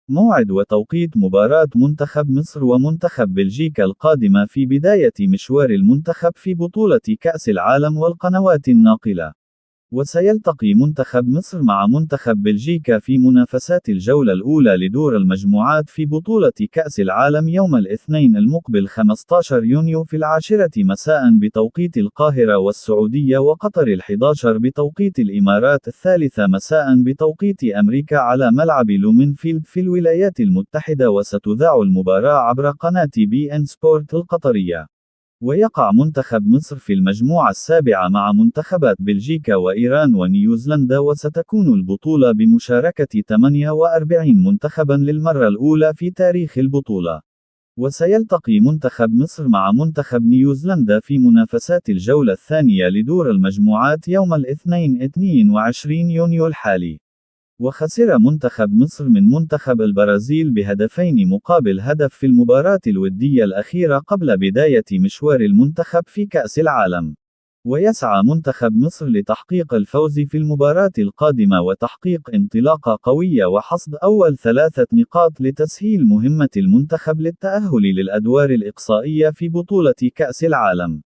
موعد وتوقيت مباراة منتخب مصر ومنتخب بلجيكا القادمة في بداية مشوار المنتخب في بطولة كأس العالم والقنوات الناقلة. وسيلتقي منتخب مصر مع منتخب بلجيكا في منافسات الجولة الأولى لدور المجموعات في بطولة كأس العالم يوم الاثنين المقبل 15 يونيو في 10 مساء بتوقيت القاهرة والسعودية، وقطر 11 بتوقيت الإمارات، 3 مساء بتوقيت أمريكا، على ملعب لومينفيلد في الولايات المتحدة. وستذاع المباراة عبر قناة بي إن سبورت القطرية. ويقع منتخب مصر في المجموعة السابعة مع منتخبات بلجيكا وإيران ونيوزيلندا، وستكون البطولة بمشاركة 48 منتخبا للمرة الأولى في تاريخ البطولة. وسيلتقي منتخب مصر مع منتخب نيوزيلندا في منافسات الجولة الثانية لدور المجموعات يوم الاثنين 22 يونيو الحالي. وخسر منتخب مصر من منتخب البرازيل بهدفين مقابل هدف في المباراة الودية الأخيرة قبل بداية مشوار المنتخب في كأس العالم. ويسعى منتخب مصر لتحقيق الفوز في المباراة القادمة وتحقيق انطلاقة قوية وحصد أول 3 نقاط لتسهيل مهمة المنتخب للتأهل للأدوار الإقصائية في بطولة كأس العالم.